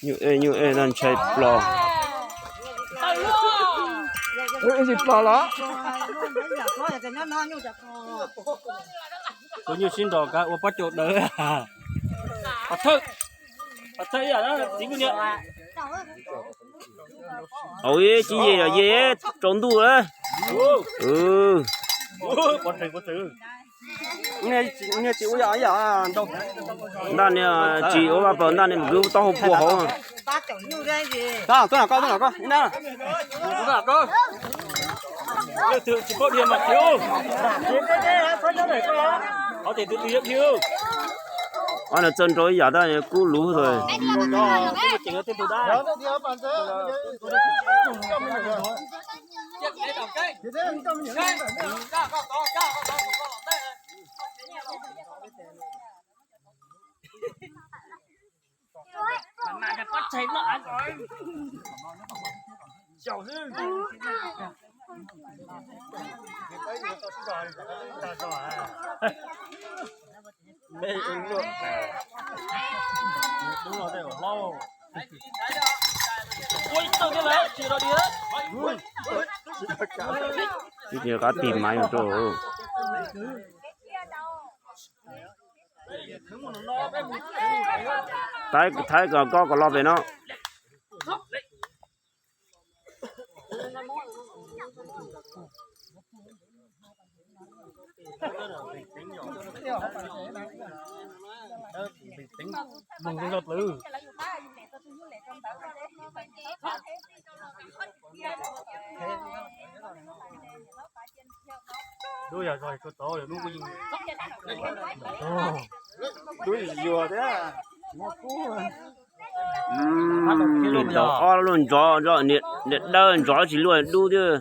Nyuj ej, nyuj ej, nag ntshai plos. Ib ntsis plos los. Tus nyuj sib nrog kab ua pob caus dawb. Qhov thawj, qhov thawj ib yam na, txiv kuj niam. Au, ib cib ye yom, ye tsaus ntuj lawm. Ntaj niag tsis ua vaj paws, ntaj niag mus kwv taub hau pua hauv. Ob niag txawj nrau ib yam tab kub luv tag. Ib qab tig maiv rau. Thaib, thaib kom koj kom los pem no. Lub yog zog tsuas tau lawm, lub kuj yeej, lub yuag thiab. Nws ntaus ob lub ntsov, niag dawb ntsov tsis luaj dub thiab.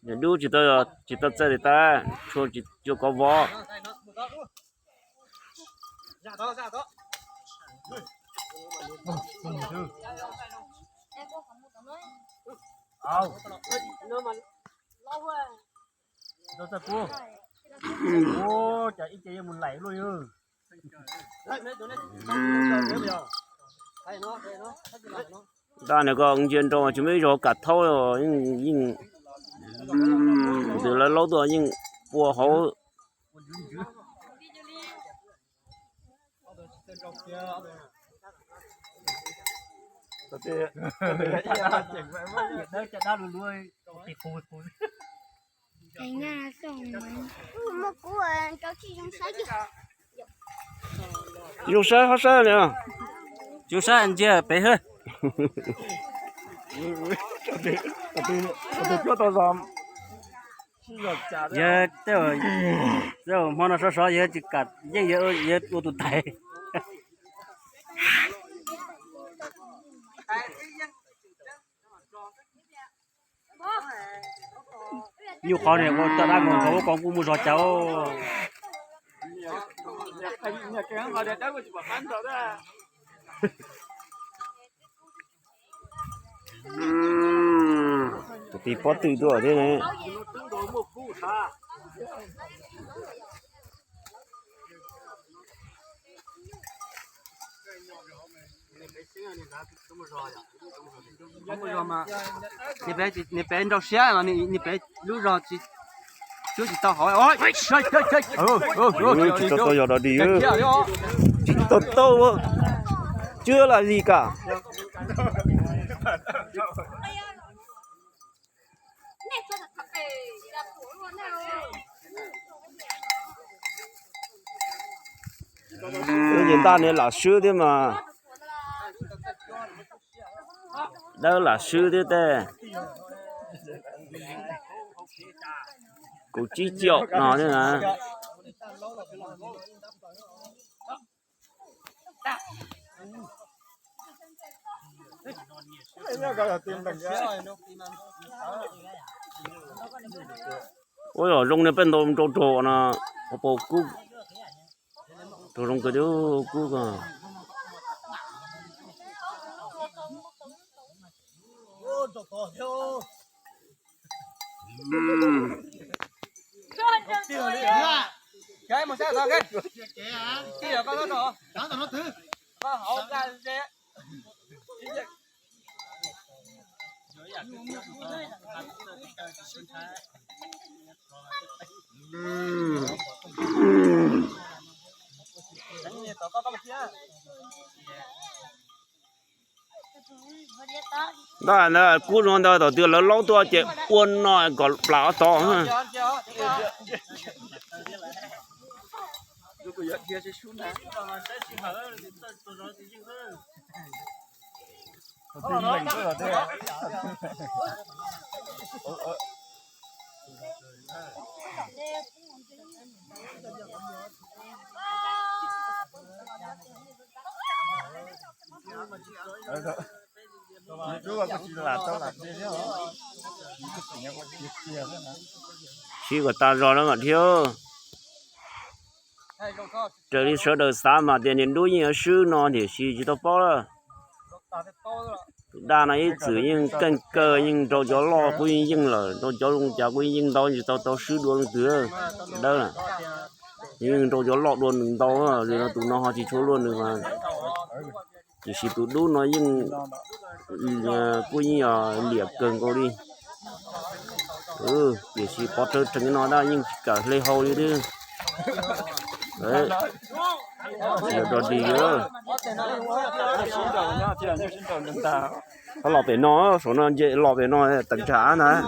Niag dub tsis tau, tsis tau txaij tis tab, tshua tsis tshua kov vov. Cas ib ce yeej mus laim luaj yog. Ntaj nws ko ntsia nrau tsis muaj ib zaug kam thaub, yeej, ntws lawv laub tuaj yeej pua hauv. Zoo saib, ho saib li. Zoo saib ntsia pem hwb. Yog tej hmo no sov sov yog tsis kam yeej yog ua tus tais. Nyuj qhov niag ua caj dab nkaus nkaus lub ko kuj muaj zog cas. Tus tij pob twm tuaj thiab ne. Niag pem nrau siab, niag pem lub zog tsis, tsis tau hauv. Tsis tau tau yog dog dig, tsis tau tau, tsis lam li kam. Ces ntaj niag lam swb thiab mas, dawb lam swb thiab tej. Kaum tsib caum no thiab na. Ua zoo niag peb ntau nrau rau no, pau kub, rau zoo kawg thiab kub ko. Ntawd kub zoo ntawd, thaum twg lawv laub tuaj ces ua no kom plam ob tog. Sib kom tas zog na mas thiab. Raws li sawv daws xav mas tias niag dub yeej yuav swb no tiam sis tsis tau paub lawm. Tus daj no ib txwm yeej keej kawg, yeej nrau cov loj kuj yeej yeej lawm, nrau cov zoo cas kuj yeej yeej ntau, tsis tau tau swb dua leej twg. Dawb na, yeej nrau cov loj dua nws ntau, tus no ho tsis tshua luaj nws mas. Tiam sis tus dub no yeej kuj yeej yog liam kawg nkaus li. Tiam sis pov rhawv rheev no dab yeej tsis kam hle hau li twb. Tsis yog dog dig li. Ho los pem no, saum no nce los pem no tawm tsam ntag.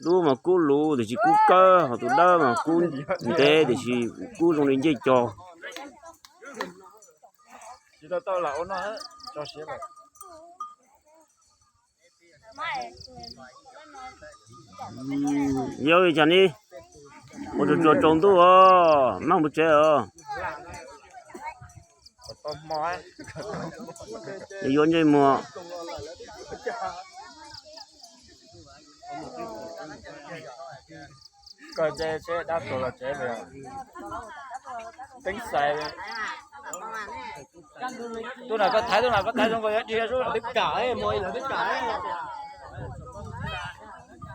Dub mas kub luv tiam sis kub kawg, ho tus dawb mas kub ntev tiam sis kub zoo li ncej cog. Yog li cas ne, ua tsuag tsuag tsaus ntuj os, maj mus tsev os. Yuav ntsej muag. Koj tsev dab tuag los tsev, teeb xais. Tub na koj thaiv, tub na koj thaiv zoo nkaus yuav dhia sub.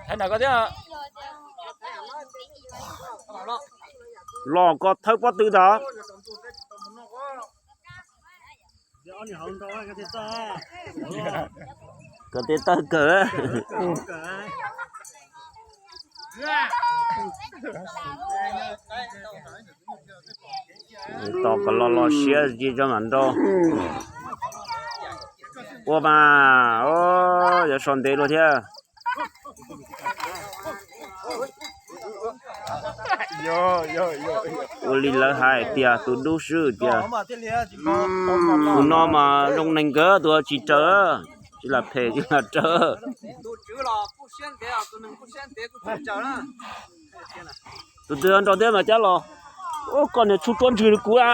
Thaiv na koj thiab. Los koj thawb pob tw tag. Koj tej tawg kawg. Tos kom los los siab tsis tso mam nrau. Ua mas, yuav so ntev luaj thiab. Ua li lawv hais tias tus dub swb tias, tus no mas zoo neeg nkawd tus tsis raws, tsis lam phem tsis lam raws. Tus twg nrau thiab mas cab los. Ub, koj niag tshuj ruab ntswg li kuv a.